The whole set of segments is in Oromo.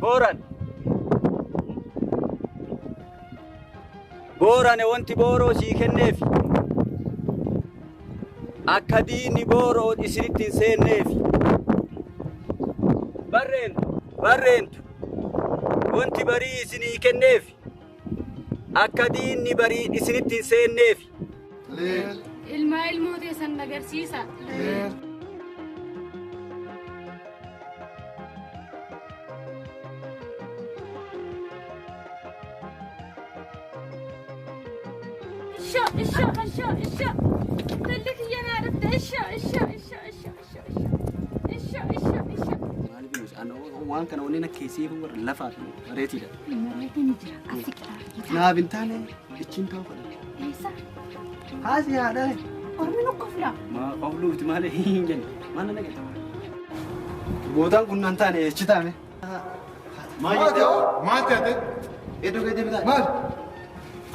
Booran. Boorane wanti booroo sii kenneef akka diinni booroo isinitti hin seenneef. Barreentu barreentu wanti barii isinii kenneef akka diinni barii isinitti hin seenneef. Ilmaa ilmoo teessan agarsiisa. Isho, isho, isho, isho. Talli kiyya naa dhufte. Isho, isho, isho, isho, isho, isho. Isho, isho, isho. Waan kana wanni na keessee warra lafaa fi bareetiidha. Meetiin ni jira. Asi qixaa. Naaf hin taane ichiin ta'uu fedha. Eessa? Haasi haadha. Ormi nu kofla. Ma qofluufti malee hin jenne. Maal na dhagata? Bootaan kun nan taane echi taame. Maal jettee? Maal taate? Iddoo gadi bitaa. Maal?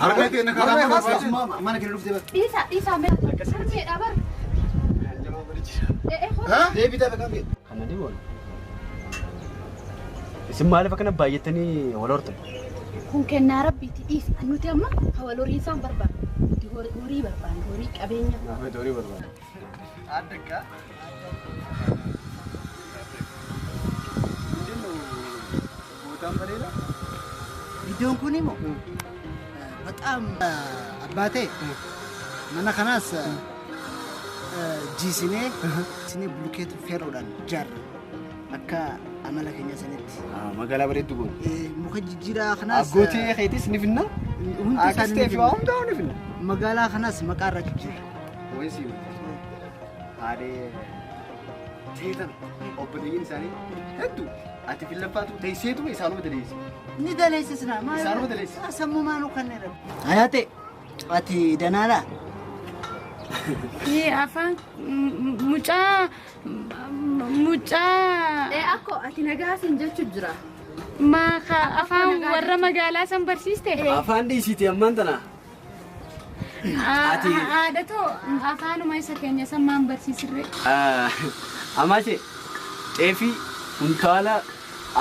Harka keenya karaa mana barbaachisu. Mana keenya dhuftee bara. Dhiisa, dhiisa mee. Harmeedha bar. Ee, Ha? Deebitaa beekan kee. Kana dhiboon. Isin maaliif akkana baay'attanii wal hortan? Kun kennaa rabbiiti dhiisi. Nuti amma hawal horii isaan barbaanna. Nuti horii barbaanna, horii qabeenya. Naaf horii barbaada. Addaggaa. Bootaan bareeda. Iddoon kun immoo በጣም አባቴ mana kanaas jiisinee isinee bulukeetu feeroodhaan ijaarre akka amala keenya sanitti. Magaalaa bareeddu goone. Muka jijjiiraa kanaas Abbootii keetis ni finna. hundi Akkas isaanii ta'e ni fi waa finna. hundaa ni finna. Magaalaa kanaas maqaa irraa jijjiirra. Wayii si haadhee teetan obboleeyyiin isaanii hedduu ati fillaffaatu teesseetuma isaanuma daleessi. Ni daleessisna. Isaanuma daleessisa. Sammuu maanuu kanneen rabu. Ayaate ati danaadhaa? Afaan mucaa mucaa. Ee akko ati nagaa siin jechu jira. Maa afaan warra magaalaa san barsiiste? Afaan dhiisiiti ammaan tana. Ati- Haadhatoo afaanuma isa keenya san maan barsiisirre? Amaashe xeefii kuntaala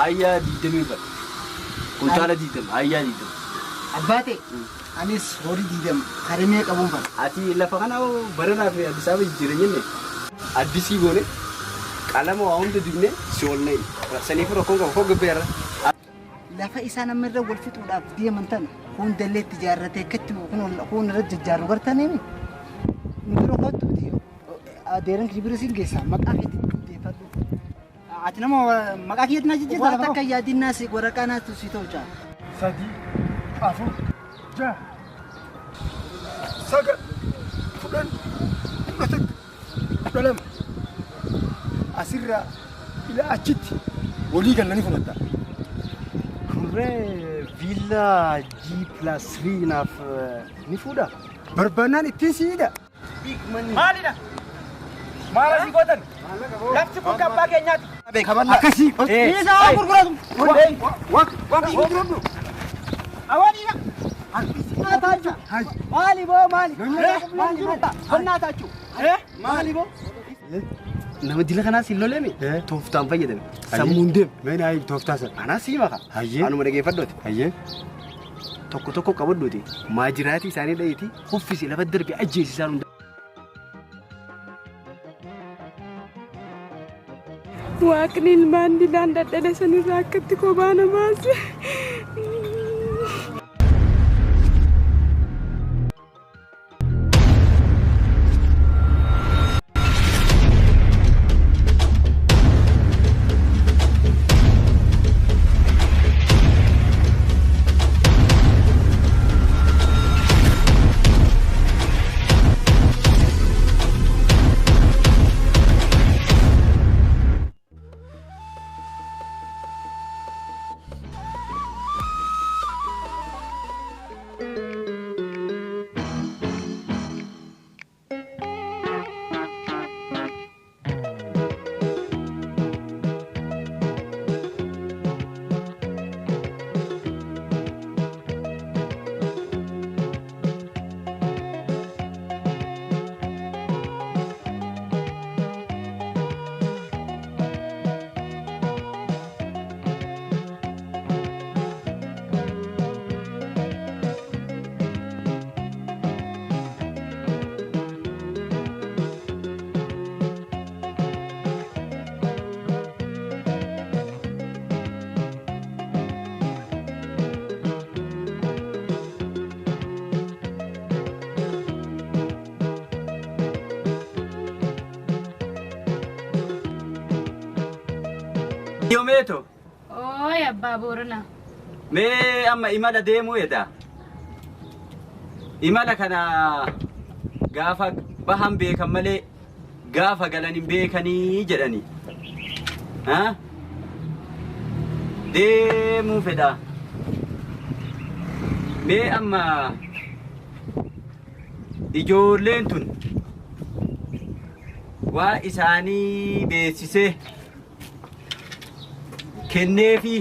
ayyaa 20 bara. Kuntaala 20 ayyaa 20. Abbaate anis horii 20 harimee qabuun fana. Ati lafa kana baranaa fi Addis Ababa jijjiiran jenne addisii goone qalama waa hunda dibnee si ol na'e. Saniif rakkoon qabu koo gabbeerra. Lafa isaan amma irra wal fixuudhaaf deeman tana kun dalleetti ijaarratee akkatti kun irra jajjaaru gartaniimi. Nu bira kottu miti. Adeeran kiyya bira siin geessa maqaa keetti deeffadhu. Ati nama maqaa kiyyatti na jijjiirta Waan lafa takka yaadinnaas waraqaa naatu si tolcha. 3, 4, 6, 9, 10, 11, 12. Asirraa ila achitti walii galanii fudhatta. Kurree viillaa G+3 naaf ni fuudha. Barbaannaan ittiin siidha. Maalidha? Maal asii gootan? Lafti kun kan abbaa keenyaati. Akkasii. Dhiisa waan gurguratu. Awaaniidha. Maali boo maali? Maali maali? Taachuu. Maali boo? Nama dila kanaas hin loleemi tooftaan fayyadame. Sammuun deemu. Meen ayi tooftaa sana. Anaa sii maka. Hayyee. Anuma dhageeffadhooti. Hayyee. Tokko tokko qabadhooti. Maajiraatii isaanii dha'iiti uffisi lafa darbe ajjeesi isaan hunda. Waaqni ilmaan dilaan dhadhale sanirraa akkatti kophaa na baase. Yomeeto. Ooy abbaa Booranaa. Mee amma imala deemuu edha. Imala kana gaafa bahan beekan malee gaafa galan hin beekanii jedhani. Ha? Deemuu fedha. Mee amma ijoolleen tun waa isaanii beeksisee kenneefi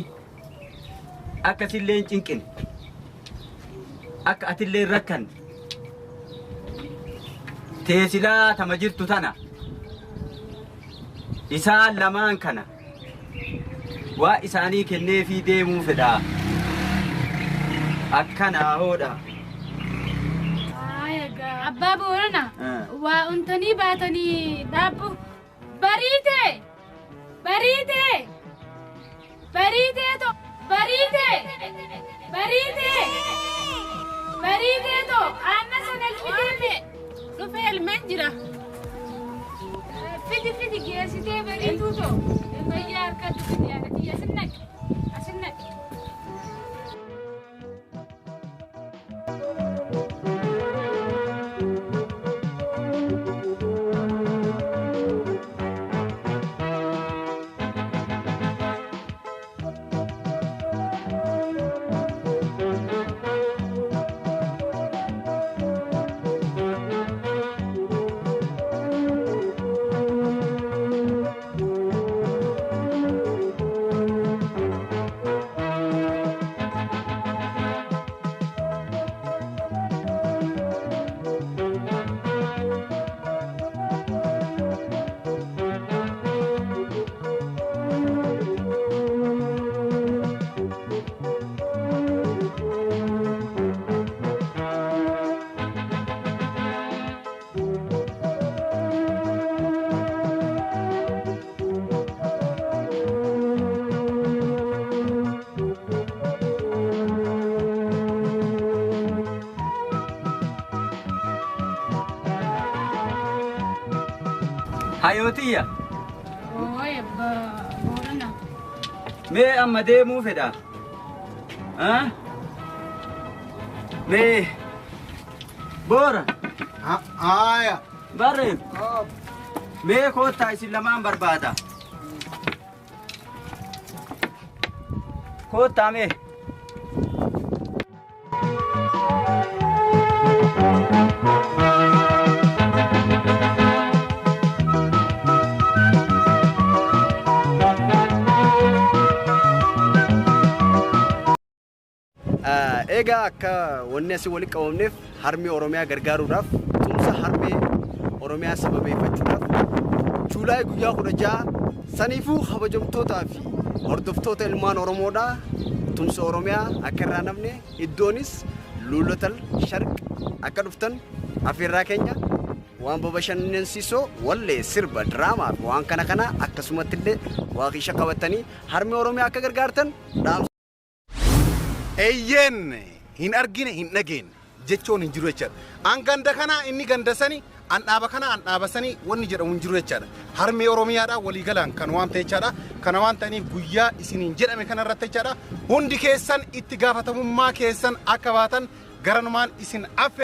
akkasillee hin cinqine akka atillee hin rakkanne teesilaa tama jirtu tana isaan lamaan kana waa isaanii kenneefii deemuu fedha akkanaa hoodha. Abbaa Boorana waa untanii baatanii dhaabbu bariite bariite bariite to bariite bariite bariite to aannan sana elmitee Dhufee elmeen jira. Fidi fidi geessitee bariituu to fayyaa harkatti fidi yaadatti asin naqi asin naqi. Hayootiyya. Ooy abbaa Boorana. Mee amma deemuu fedha. Mee Boora. Haaya. Barree. Mee koottaa isin lamaan barbaada. Koottaa mee. Egaa akka wanni asii walitti qabamneef harmee Oromiyaa gargaaruudhaaf tumsa harmee Oromiyaa sababeeffachuudhaaf Juulaay guyyaa 16 saniifuu kabajamtootaa fi hordoftoota ilmaan Oromoodhaa tumsa Oromiyaa akka irraa namne iddoonis Luulatal Sharq akka dhuftan afeerraa keenya waan babashannansiisoo wallee sirba diraamaa fi waan kana kana akkasumatti illee waaqisha qabatanii harmee Oromiyaa akka gargaartan dhaamsa. Eeyyeen hin argine hin dhageenye jechuun hin jiru jechaadha. An ganda kana inni ganda sani an dhaaba kana an dhaaba sani wanni jedhamu hin jiru jechaadha. Harmee Oromiyaadhaa waliigalaan kan waan ta'e jechaadha. Kana waan ta'aniif guyyaa isiniin jedhame kanarratti jechaadha. Hundi keessan itti gaafatamummaa keessan akka baatan garanumaan isin affe.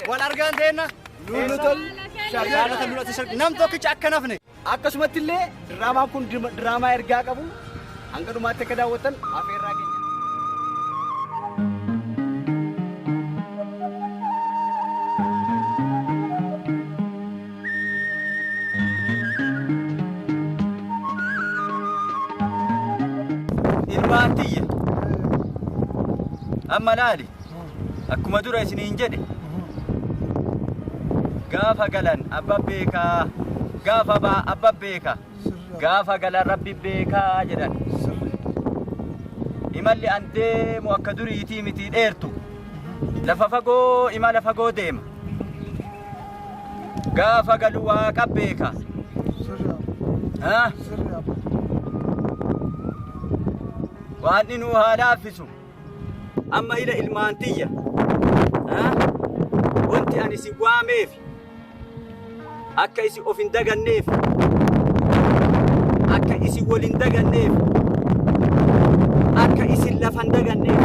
Wal argaan teenna Luulatal Sharq nam tokkicha akka nafne akkasumatti illee diraamaan kun diraamaa ergaa qabu hanga dhumaatti akka daawwattan afeerraa keenya. Ilmaan tiyya. Amma laali. Akkuma dura isiniin jedhe. Gaafa galan abba beekaa, gaafa baa abba beekaa, gaafa galan rabbi beekaa jedhan. Imalli an deemu akka duriitii miti dheertu. Lafa fagoo imala fagoo deema. Gaafa galu waaqa beeka. Waan inni nuu haa laaffisu. Amma ila ilmaan tiyya. Wanti ani si waameef akka isi of hin daganneef, akka isi wal hin daganneef, akka isin lafa hin daganneef,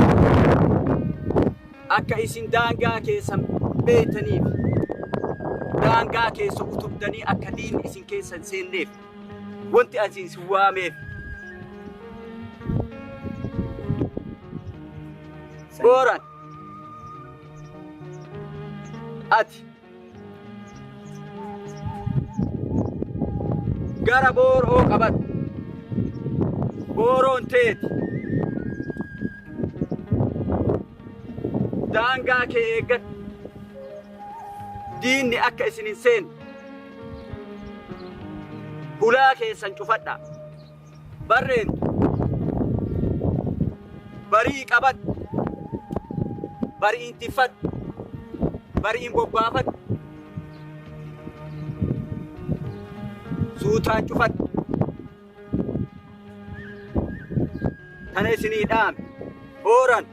akka isin daangaa keessan beeytaniif, daangaa keessa utubdanii akka diinni isin keessa hin seenneef wanti ani isin waameef. Booran ati gara booroo qabadhu. Booroon teeti. Daangaa kee eeggadhu. Diinni akka isin hin seenne. Hulaa keessan cufadhaa. Barreentu barii qabadhu. Bariin tiffadhu. Bariin bobbaafadhu. Suutaan cufadhu. Tana isinii dhaame. Booran.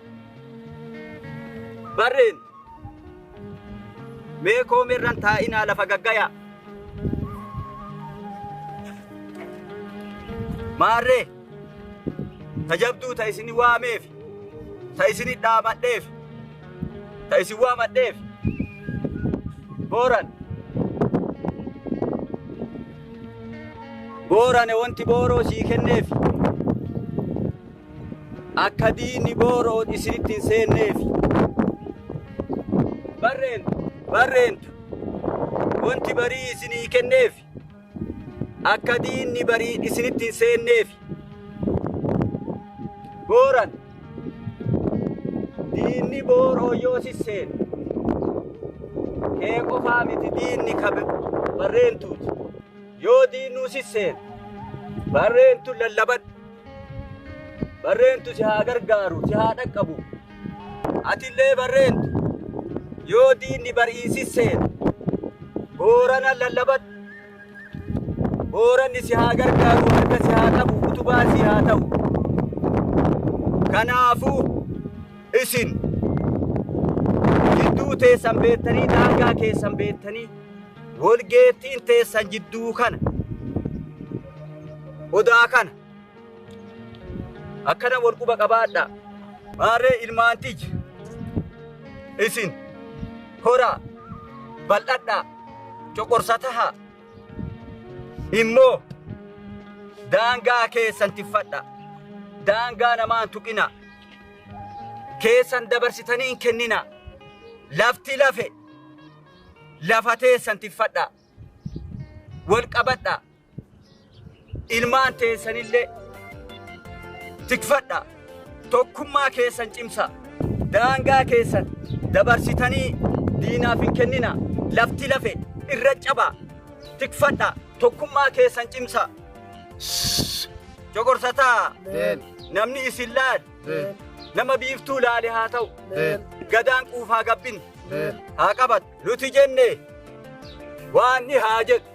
Barreen. Mee koomirran taa'inaa lafa gaggayaa. Maarree. Tajabduu ta isin waameef. Ta isin dhaamadheef. Ta isin waamadheef. Booran. Boorane wanti booroo sii kenneef. Akka diinni booroo isinitti hin seenneef. Barreentu, barreentu. Wanti barii isinii kenneef. Akka diinni barii isinitti hin seenneef. Booran. Diinni booroo yoo sisseen. Kee qofaa miti diinni barreentuuti. Yoo diinnuu sisseen. Barreentu lallabadhu. Barreentu si haa gargaaru, si haa dhaqqabu. Atillee barreentu. Yoo diinni bari'ii sisseen. Boorana lallabadhu. Booranni si haa gargaaru, harka si haa qabu, utubaa si haa ta'u. Kanaafuu isin jidduu teessan beektanii, daangaa keessan beektanii, walgeettiin teessan jidduu kana, odaa kana, akkana wal quba qabaadhaa. Maarree ilmaan tiyya isin horaa, bal'adhaa, coqorsa tahaa, immoo daangaa keessan tiffadhaa. Daangaa namaan tuqinaa. Keessan dabarsitanii hin kenninaa. Lafti lafe lafa teessan tiffadhaa. Wal qabadhaa. Ilmaan teessanillee tikfadhaa. Tokkummaa keessan cimsaa. Daangaa keessan dabarsitanii diinaaf hin kenninaa. Lafti lafe irra cabaa. Tikfadhaa. Tokkummaa keessan cimsaa. Coqorsataa. Namni isin laale. Nama biiftuu laale haa ta'u. Gadaan quufaa gabbin haa qabatu. Nuti jenne waan ni haa jedhu.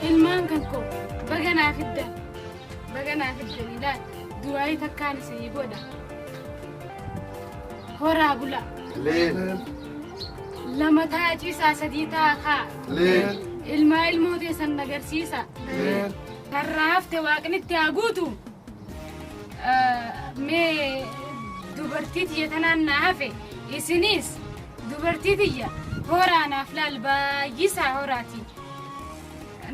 Ilmaan kan koo baga naa fiddan. Baga naa fiddan ilaal. Du'aayii takkaan isinii godha. Horaa bulaa. Lama taa ciisaa sadii taa kaa. Ilmaa ilmoo teessan agarsiisa. Karraa hafte waaqni itti haa guutu. Mee dubartii tiyya tanaan naa hafe isinis dubartii tiyya horaa naaf laal baay'isaa horaati.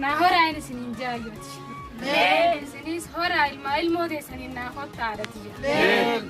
Naa horaa inni isiniin jaayyooti. Isinis horaa ilmaa ilmoo teessaniin naa kottaa haadha tiyya.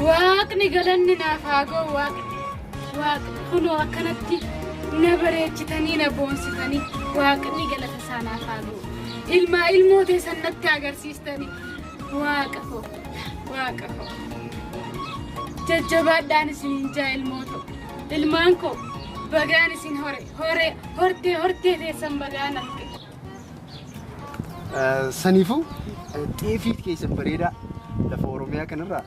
Waaqni galanni naaf haa ga'u waaqni. Waaqni kunoo akkanatti na bareechitanii na boonsitanii waaqni galata isaa naaf haa ga'u. Ilmaa ilmoo teessan natti agarsiistanii waaqa koo waaqa koo. Jajjabaadhaan isiniin jaa ilmoo ta'u. Ilmaan koo bagaan isin hore hore hortee hortee teessan bagaan arge. Saniifuu xeefii keessan bareedaa lafa Oromiyaa kanarraa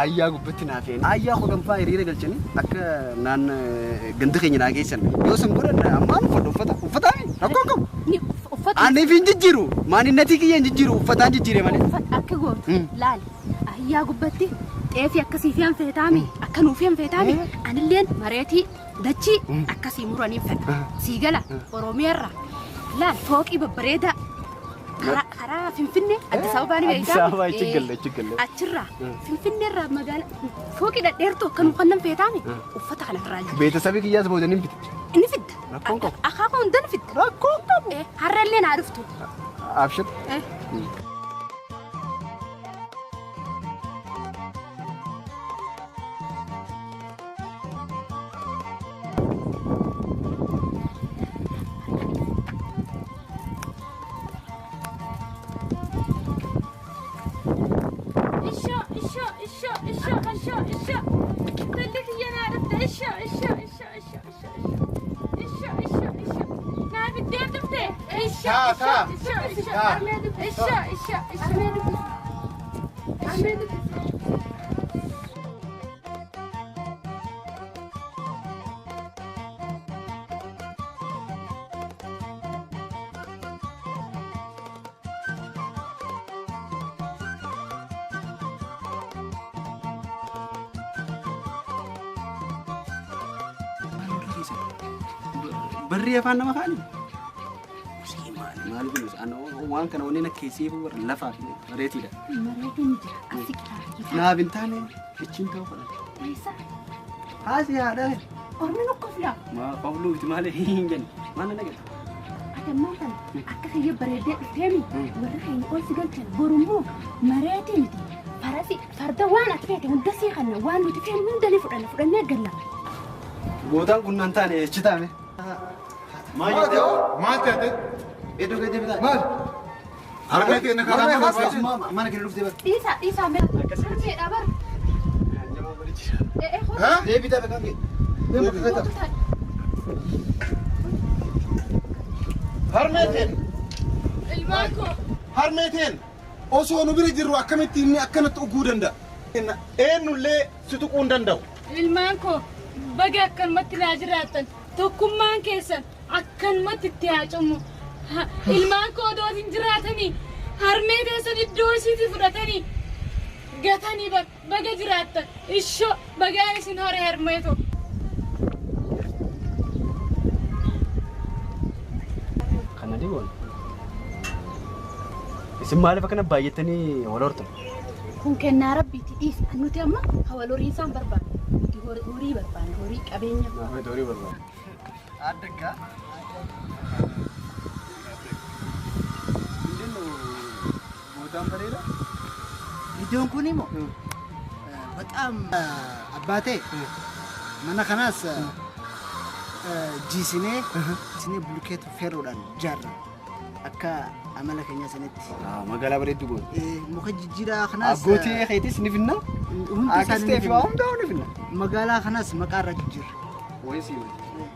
ayyaa gubbatti naa fe'an. Ayyaa kudhan fa'aa hiriira galchanii akka naan ganda keenya naa geessan. Yoo san godhan ammaan uffadha uffata uffataa rakkoo qabu. Ni uffata Ani hin jijjiiru maaninnatii kiyya hin jijjiiru uffataan jijjiire malee. Uffata akka gootu laali. Ayyaa gubbatti xeefii akkasii fi feetaami akka nuuf hin feetaami anilleen mareetii dachii akkasii muranii fedha. Sii gala Oromiyaarra laal fooqii babbareedaa karaa Finfinnee Addis Ababaa ni Addis beektaa? Ababaa achi galle achi galle. Achirraa Finfinneerraa magaalaa fooqii dhadheertuu akka nuuf kan feetaami uffata kana irraa jira. Beetasabii kiyyaas booda ni fite. Inni fidda. Rakkoon qabu. Akaakuu hunda ni fidda. Rakkoon qabu. Har'allee naa dhuftu. Abshir. Ishoo ishoo ishoo ishoo ishoo ishoo. Intalli kiyya naa dhufte ishoo ishoo ishoo ishoo ishoo ishoo ishoo ishoo. Naa fiddee dhufte ishoo Taa, taa. ishoo ishoo Taa. ishoo ishoo ishoo. Barri afaan nama kaani. Maali kunis waan kana wanneen akka keessee warra lafaa fi bareetiidha. Mareetiin jira. Asi qixaa. Naaf hin taane ichiin ta'uu fadhan. Eessa? Haasi haadha. Ormi nu qoflaa. Maa qofluu miti maali hin jenne. Maal na dhagala? Ati ammaan kana akka kiyya bareeddee dhufteemi warri keenya ol si galchan borummoo mareetii miti. Farasi farda waan ati feete hunda sii kanna waan nuti feene hunda ni fudhanna fudhannee galla. Bootaan kun naan taane echi taame. Maal taate? Iddoo gadi bitaa. Maal? Harmee keenya karaa Harmee barbaachisa. Mana keenya dhuftee bara. Dhiisaa dhiisaa mee. Harmeedha bara. Ha? Deebii ta'a kan kee. Gootu ta'a. Harmee teen. Ilmaan koo Harmee teen. Osoo nu bira jirru akkamitti inni akkanatti uguu danda'a? Eenyullee si tuquu hin danda'u. Ilmaan koo baga akkanumatti naa jiraattan tokkummaan keessan akkanumatti itti haa cimu. Ilmaan koo odoo hin jiraatanii harmee teessan iddoo isiitii fudhatanii gatanii baga jiraattan ishoo bagaan isin hore harmee tokko. Kana dhiboon. Isin maaliif akkana baay'attanii wal hortan? Kun kennaa rabbiiti dhiisi. Nuti amma hawal horii isaan barbaanna. Nuti horii barbaanna horii qabeenya. Horii barbaanna. Addaggaa. Bootaan bareeda. Iddoon kun immoo በጣም አባቴ mana kanaas jiisinee jiisinee bulkeetu feeruudhaan ijaarra akka amala keenya sanitti. Magaalaa bareedduu goone. Muka jijjiiraa kanaas. Abbootii keetis ni finna. Hundi isaanii Akkas ta'eef waa hundaa ni finna. Magaalaa kanas maqaa irra jijjiirra. Wayii sii wayii.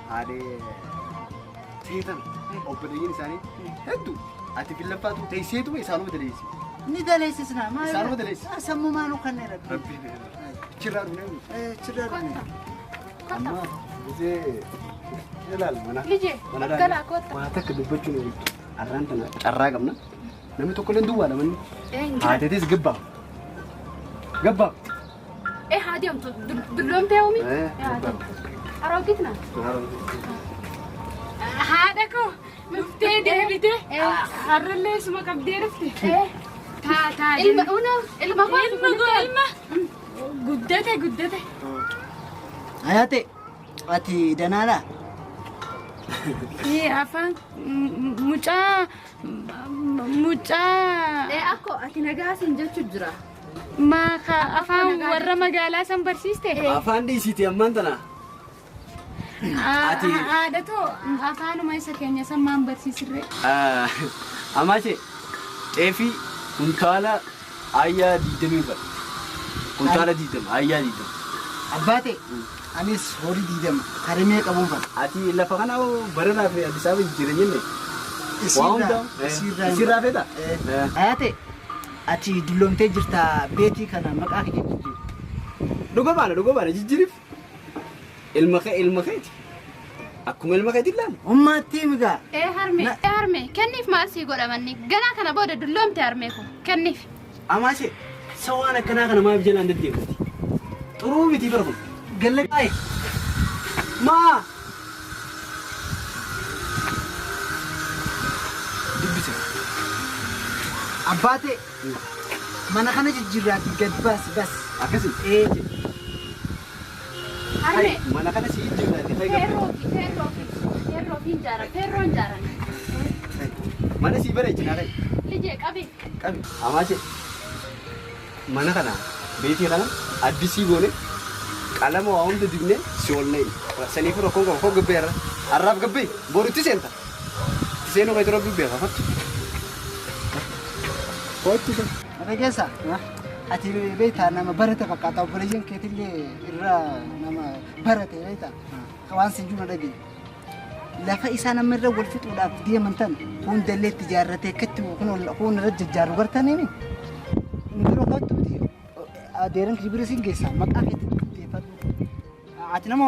Haadhee seetan obboleeyyiin isaanii hedduu ati fillaffaatu teesseetu isaanuma daleessi. Ni daleessisna. Isaanuma daleessi. Sammumaa nu kanneen rabbi. Rabbi chirraa dhufnee. Chirraa dhufnee. Amma gisee ilaal mana. Lijee galaa kootta. Waa takka dubbachuun ooltu. Arraan tana carraa qabna. Namni tokko illee duwwaadha manni. Haateetis gabbaa. Gabbaa. Haati amtu dulloomtee oomi? Haroogitna. Haadha koo dhuftee deebitee har'allee isuma qabdee dhufte. Taa taa. Ilma uno ilma koo ilma koo ilma guddate guddate. Ayaate ati danaadha. Afaan mucaa mucaa. Akko ati nagaa siin jechuu jira. Maaka afaan warra magaalaa san barsiiste. Afaan dhiisiiti ammaan tana. Ati haadhatoo afaanuma isa keenya san maan barsiisirree. Amaashee xeefii kuntaala ayyaa 20 fadha. Kuntaala 20 ayyaa 20. Abbaate anis horii 20 karimee qabuun fadha. Ati lafa kana baranaa fi Addis Ababa jijjiiran jenne. Waa hundaa isirraa feeta? Ayaate ati dulloomtee jirta beetii kana maqaa kee jijjiiri. Dhuga baana dhuga baana jijjiiriif. Ilma kee ilma keeti. Akkuma ilma keeti ilaali. Ummaatti migaa. Harme harme kenniif maal sii godhamanni ganaa kana booda dulloomte harmee koo kenniif. Amaashee sawaan akkanaa kana maaf jalaan deddeemti? Xuruu miti bara kun. Gallaqaayi. Maa. Dubbise. Abbaate mana kana jijjiirraati gad baasi bas. Akkasii. Harme. Mana kana si jijjiirraati. Feerroo fi feerroo fi feerroo fi jaaran feerroon jaaran. Mana si bareechinaa kai. Lijee qabi. Qabi. Amaashee mana kana beetii kana addisii goone qalama waa hunda dibnee si ol na'e. Saniif rakkoon qaba koo gabbee irra. Har'aaf gabbee borutti seenta. Seenuu kan rabbi beeka fattu. Kootu sun. Ati keessa ati beektaa nama barate fakkaata obboleeyyan keetillee irraa nama barate beektaa waan sin jiru dhagee. Lafa isaan amma irra wal fixuudhaaf deeman tan hundallee itti ijaarratee akkatti kun irra jijjaaru gartanii nu bira kootu miti adeeran kee bira siin geessa maqaa keetti deeffadhu. Ati nama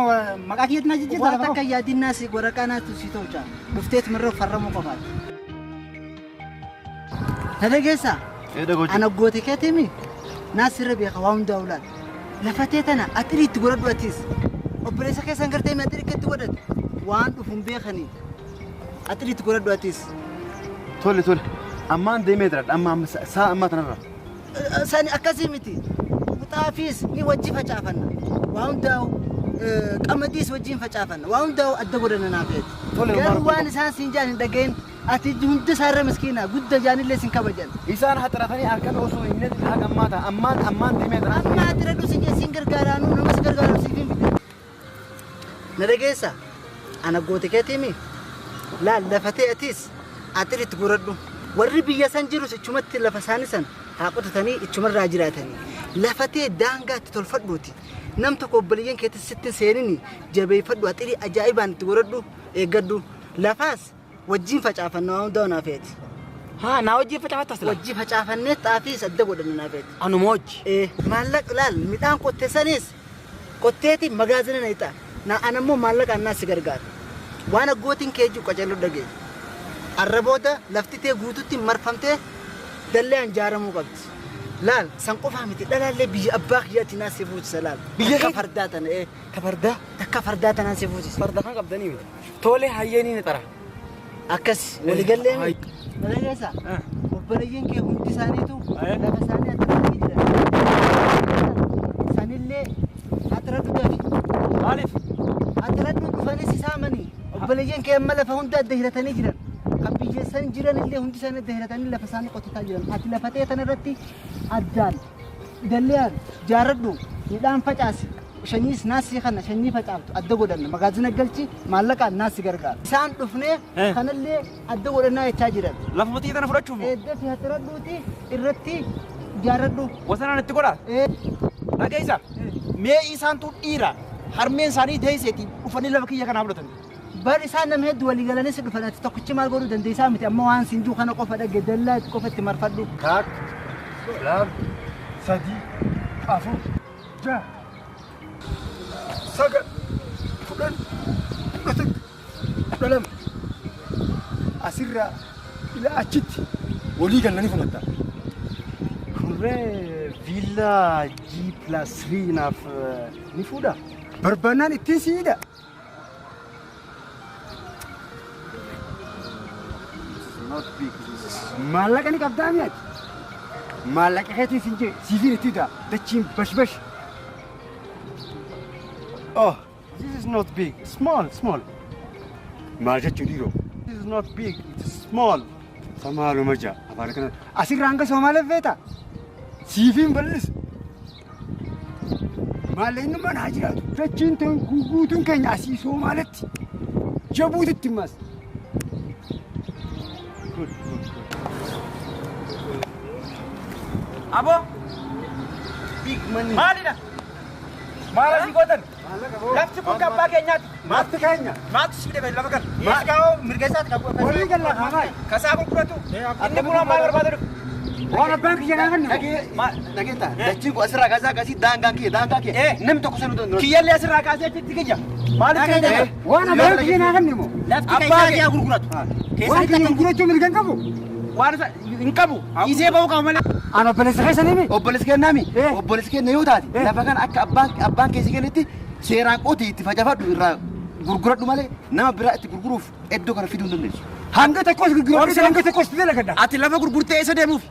maqaa keetti na jijjiirta Waan takka yaadinnaa si waraqaa naatu si tolcha dhufteet mirra farramuu qofaati. Na dhageessaa? Ana goote keetimi naa sirra beeka waa hundaa ulaan lafatee tana atirii itti godhadhu atis obboleessa keessan gartee atirii itti godhatu waan dhufuun beekanii atirii itti godhadhu atis. Tole tole ammaan deemee jira amma amma saa ammaa tanarra. Sani akkasii miti xaafiis ni wajji facaafanna waa hundaa'u qamadiis wajjiin facaafanna waa hundaa'u adda godhanna naaf jeeti. Garuu waan isaan siin jaan hin dhaga'in ati hunda isaarra miskiina gudda jaanillee sin kabajan. Isaan haxaratanii harkaan osoo hin hidhatin haga ammaa ta'a ammaan ammaan deemee jira. Amma ati radhu sin siin gargaaraanu namas gargaaru siif hin fide. Na dhageessa ana goote keetiimi laal lafatee atis atiritti godhadhu warri biyya san jirus ichumatti lafa isaanii san haa qotatanii ichumarraa jiraatanii lafatee daangaatti tolfadhuuti nam tokko obboleeyyan keetti sitti seenini jabeeffadhu axirii ajaa'ibaan itti godhadhu eeggadhu lafaas wajjiin facaafanna waan hundaa naaf feeti. Haa naa wajjiin facaafattas laa. Wajjii facaafannee xaafiis adda godhanna naaf feeti. Anuma wajji. Maallaqa laal midhaan qottee sanis qotteeti magaazina na hixa na anammoo maallaqaan naa si gargaara waan aggootiin kee jiru qacarru dhageenya. Arra booda lafti tee guututti marfamtee dallaan ijaaramuu qabdi. Laal san qofaa miti dhalaallee biyya abbaa kiyyaatti naa si fuusisa laal. Biyya Takka fardaa tana Ka fardaa? Takka fardaa tanaan si fuusisa. Farda kan qabdanii miti. Tole hayyee ni xara. Akkas waliigallee miti. Dhalageessa obboleeyyan kee hundi isaaniitu lafa isaanii atirratti jiran. Sanillee atiradhu dafi. Maaliif? Atiradhu dhufanis isaamanii obboleeyyan kee amma lafa hunda adda hiratanii jiran. Kan biyya san jiran illee hundi isaanii adda hiratanii lafa isaanii qotataa jiran. Ati lafa ta'e tanarratti addaan dallaan jaaradhu midhaan facaasi. Shanyiis naasii kana shanyii facaaftu adda godhanna magaazina galchi maallaqaan naasii gargaara. Isaan dhufnee kanallee adda godhannaa jechaa jiran. Lafuma xiyya tana fudhachuuf moo? Eedda fi hatiradhuuti irratti jaaradhu. Wasanaan itti godhaa? Dhageessa. Mee isaantu dhiira harmeen isaanii deesseeti dhufanii lafa kiyya kanaa fudhatan. Bar isaan nama hedduu walii galanis dhufan ati tokkichi maal godhuu dandeessaa miti amma waan siin jiru kana qofa dhagge dallaa itti qofa itti marfadhu. 1, 2, 3, 4, 6, 9, 10, 11, 12. Asirraa ilaa achitti walii galanii fudhatta. Kurree viillaa G+3 naaf ni fuudha. Barbaannaan ittiin siidha. Not big. Maallaqa ni qabdaa mi'aati. Maallaqa keetiin siin jee siifiin itti hidha. Dachiin bashbash. Oh, this is not big. Small, small. Maal jechuu dhiiroo? This is not big. It is small. Samaaluma ja'a afaan kana. Asirraa hanga Somaaliif feeta. Siifiin bal'isu. Maallaqni mana haa jiraatu. Dachiin tun guutuun keenya asii Somaalitti. Jabuutitti immas. Good, good, good. Aboo. Big money. Maalidha? Maal asii gootan? Lafti kun kan abbaa keenyaati. Lafti keenya. Maaltu si fide lafa kana? Dhiiskaa'oo mirga isaati qabu. Walii galla kaamaay. Kasaa gurguratu. Inni kun maal barbaada dhufe? Waan abbaan kiyya naa kennu. Dhageetta. Dachiin kun asirraa kaasee akkasii daangaan kiyya daangaa kiyya. Namni tokko sanuu danda'u. Kiyyallee asirraa kaasee achitti kiyya. Maaliif keenya? Waan abbaan kiyya naa kennu moo? Lafti kan isaa gurguratu. Waan kiyya gurgurachuu mirga hin qabu. Waan isa hin qabu. Dhiisee bahuu qaba malee. Ani obboleessa keessanii mi? Obboleessa kennaa mi? Obboleessa kenna yoo taate lafa kana akka abbaan keessi kennetti seeraan qotii itti facaafadhu irraa gurguradhu malee nama biraa itti gurguruuf iddoo kana fiduu hin dandeessu. Hanga tokkos gurguradhu hanga tokkos itti dalagadha. Ati lafa gurgurtee eessa deemuuf?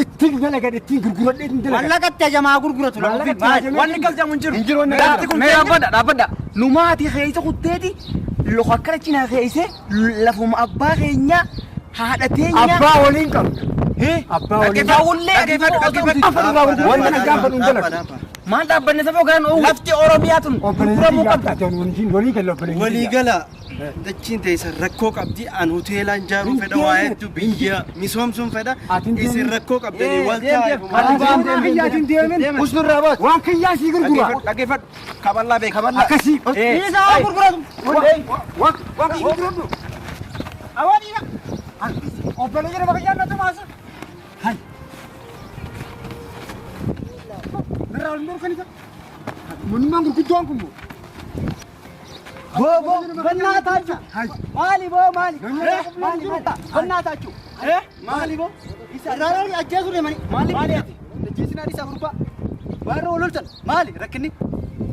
Ittiin dalagadha ittiin gurguradhee ittiin dalagadha. Maallaqatti hajamaa gurguratu lafa Maallaqatti ofiif. hajamee Wanni akkas jedhamu hin jiru. Hin jiru wanni Lafti kun Mee dhaabbadha dhaabbadha. Numaati keessa kutteeti loka akkana cinaa keesse lafuma abbaa keenyaa haadha teenya. Abbaa waliin qabna. Abbaa waliin. Ta'ullee Dhaggeeffadhu dhaggeeffadhu. Afaan irraa gurguruu waan gaafa nu dalagu. Maal dhaabbanne safoo gaan oowwu. Lafti Oromiyaa tun gurguramuu qabdi. Walii galla obboleessa. Waliigala dachiin teessan rakkoo qabdi an hoteelaan ijaaruu fedha waa hedduu biyya misoomsuun fedha isin rakkoo qabdanii wal Waan kiyyaatiin deemin. Usnurraa baas. Waan kiyyaa sii gurgura. Dhaggeeffadhu. Kaballaa beeku. Kaballaa. Akkasii. Dhiisaa gurguratu. Waan kiyyaa gurguradhu. Awwaadhiidha. Obboleessa nama kiyyaan natti maasa. Hai. Narraa waliin dhorkanisa. Manummaan gurguddoon kun moo? Boo boo በእናታችሁ Hai. ማሊ ቦ ማሊ ማሊ በእናታችሁ Maali boo? Irraa ajjeesu deemanii Maali? Dachii isaa gurbaa. Waarra wal loltan maali rakkinni?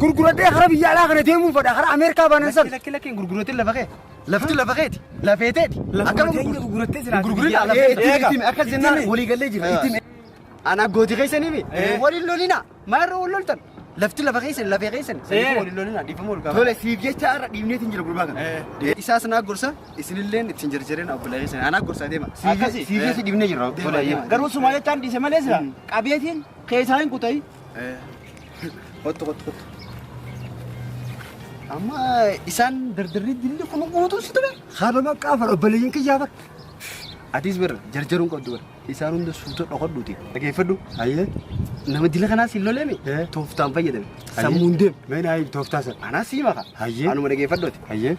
Gurguradhee karaa biyya alaa kana deemuun fedha karaa Ameerikaa baanan san. Lakki lakki gurguratiin lafa kee. Lafti lafa keeti. Lafeeteeti. Akkama gurgurattee jiraatu. Gurgurin lafeeti. Akkas jennaan walii gallee jira. Itti Ana gooti keessanii mi? Waliin lolina. Maarra wal loltan. Lafti lafa keessan lafee keessan. Saniifuu waliin lolina dhiifama wal gaafa. Tole siif jecha har'a dhiibneetiin jira gurbaa kana. Isaas naa gorsa isinilleen ittiin jarjareen obboleessa keessan. Anaa gorsa deema. Siif jecha dhiibnee jirra. Tole Garuu sumaa jechaan dhiise malee jira. Qabeetiin keessaa hin kutayi. Kottu kottu kottu. Amma isaan dardarri dilli kun guutuun si ture. Haadha maqaa fara obboleeyyiin kiyyaa bara. Atis bara jarjaruun qabdu bara. Isaan hunda suuta dhokodhuuti. Dhageeffadhu. Ayyee. Nama dila kanaas hin loleemi. Tooftaan fayyadame. Sammuun deemu. Mee naa tooftaa sana. Anaas sii maka. Ayyee. Anuma dhageeffadhuuti. Ayyee.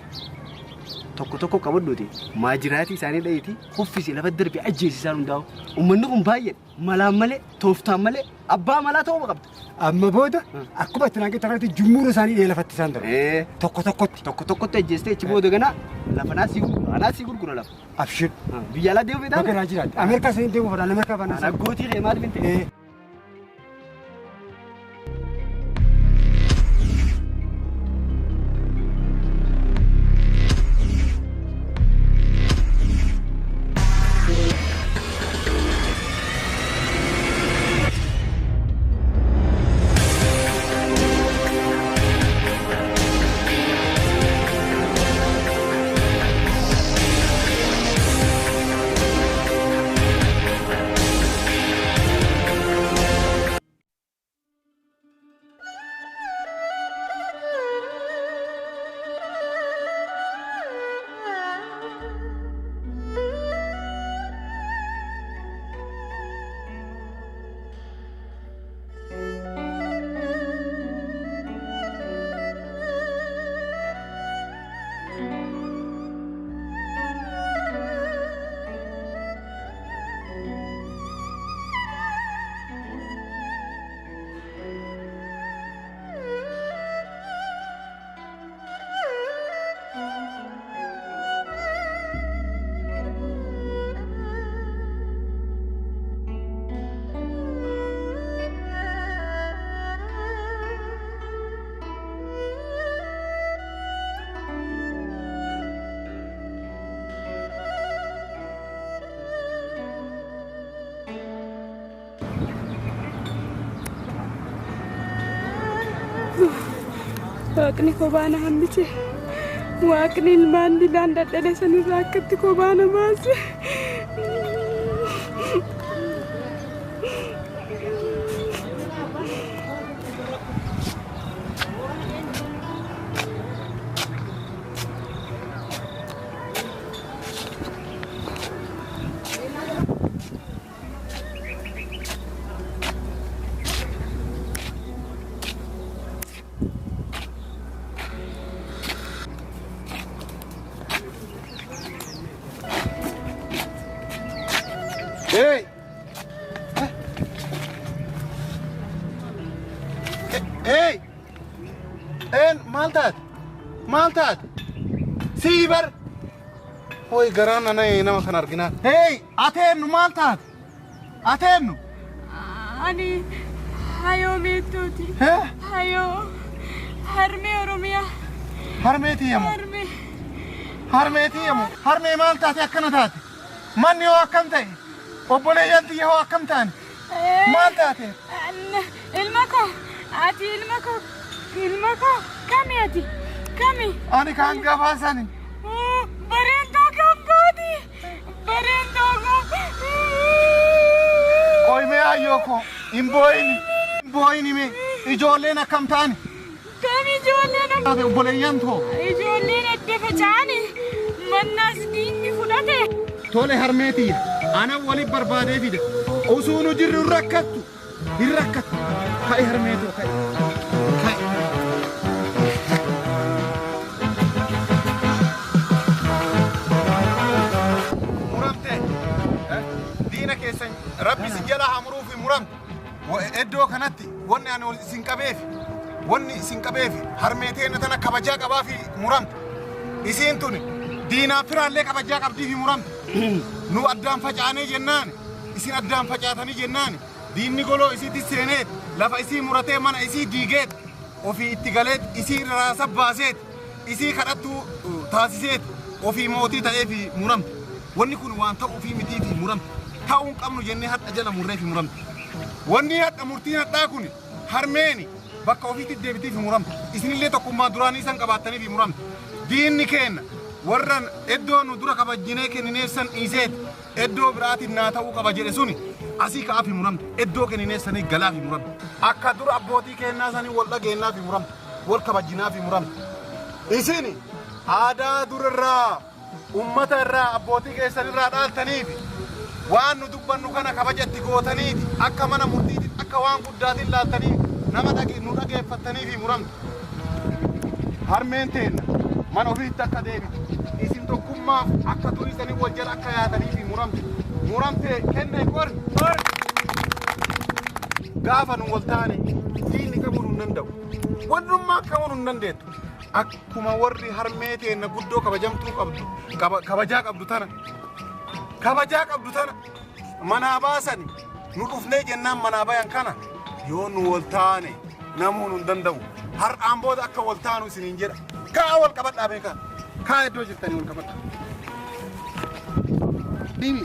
Tokko tokko qabadhuuti. Maajiraatii isaanii dhahiiti. Uffisi lafa darbe ajjeesi isaan hundaa'u. Uummanni kun baay'ee malaan malee tooftaan malee abbaa malaa ta'uu qabda. Amma booda akkuma itti naangetta kanatti jummuura isaanii dhee lafatti isaan darbu. Tokko tokkotti. Tokko tokkotti ajjeestee achi booda ganaa lafa naasii gurgura. Anaasii gurgura lafa. Abshir. Biyya alaa deemuu feetaa? Bakka naa jiraatti. Ameerikaa sanii deemuu fedha. Ameerikaa baanaa. Ana gootii kee maal finte? Waaqni kophaa na hambise. Waaqni ilmaan dilaan dadhabe sanirraa akkatti kophaa na baase. Hey! Hey! Een maal taate? Maal taate? Sii bar! Hooy garaan ana nama kan arginaa. Hey! Ateennu maal taate? Ateennu? Ani hayoo meettuuti. Hayoo harmee Oromiyaa. Harmee tiyyamu. Harmee. Harmee tiyyamu. Harmee maal taate akkana taate? Manni hoo akkam ta'e? Obboleeyyan tiyya hoo akkam ta'an? Maal taate? Ilma koo ati ilma koo ilma koo kami ati kami? Ani kan gafaa sani. Bareentoo kam gooti? Bareentoo koo. Qoy mee ayyoo koo hin boo'ini. Hin boo'ini mee ijoolleen akkam ta'ani? Kam ijoolleen Taate obboleeyyan too. Ijoolleen adda faca'ani mannaas diinni fudhate. Tole harmee tiyya ana waliin barbaadee fide osoo nu jirru hin rakkattu hin rakkattu ka'i harmee too ka'i ka'i. Muramte diina keessan rabbi isin jala haa muruufi muramte iddoo kanatti wanni ani ol isin qabeef wanni isin qabeef harmee teenya tana kabajaa qabaafi muramte isiin tuni diinaa firaallee kabajaa qabdiifi muramte nu addaan facaanee jennaan isin addaan facaatanii jennaan diinni goloo isiitti seeneet lafa isii muratee mana isii diigeet ofii itti galeet isii raasa baaseet isii kadhattuu taasiseet ofii mootii ta'eefi muramte wanni kun waan ta'uufii mitiifi muramte ta'uu hin qabnu jennee hadha jala murreefi muramte wanni hadha murtiin hadhaa kun harmeeni bakka ofiitti deebitiifi muramte isinillee tokkummaa duraanii isan qabaattaniifi muramte diinni keenna warra iddoo nu dura kabajjinee kennineef san dhiiseet iddoo biraatiin naa ta'uu qaba jedhe suni asii ka'aafi muramte iddoo kennineef sanii galaafi muramte akka dura abbootii keennaa sanii wal dhageennaafi muramte wal kabajjinaafi muramte isin aadaa durarraa ummata irraa abbootii keessan irraa dhaaltaniifi waan nu dubbannu kana kabaja itti gootaniiti akka mana murtiitiin akka waan guddaatiin laaltanii nama nu dhageeffattaniifi muramte harmeen teenna mana ofiitti akka deebitu isin tokkummaaf akka durii sanii wal jala akka yaataniifi muramte muramte kenne qori gaafa nu wal taane diinni qabuu nu hin danda'u wannummaa qabuu nu hin dandeettu akkuma warri harmee teenna guddoo kabajamtuu qabdu kabajaa qabdu tana kabajaa qabdu tana manaa baasani nu dhufnee jennaan manaa bayan kana yoo nu wal taane namuu nu hin danda'u har'aan booda akka wal taanu isiniin jedha kaa wal qabadhaa beekaa kaa iddoo jirtanii wal qabadhaa. Dimi.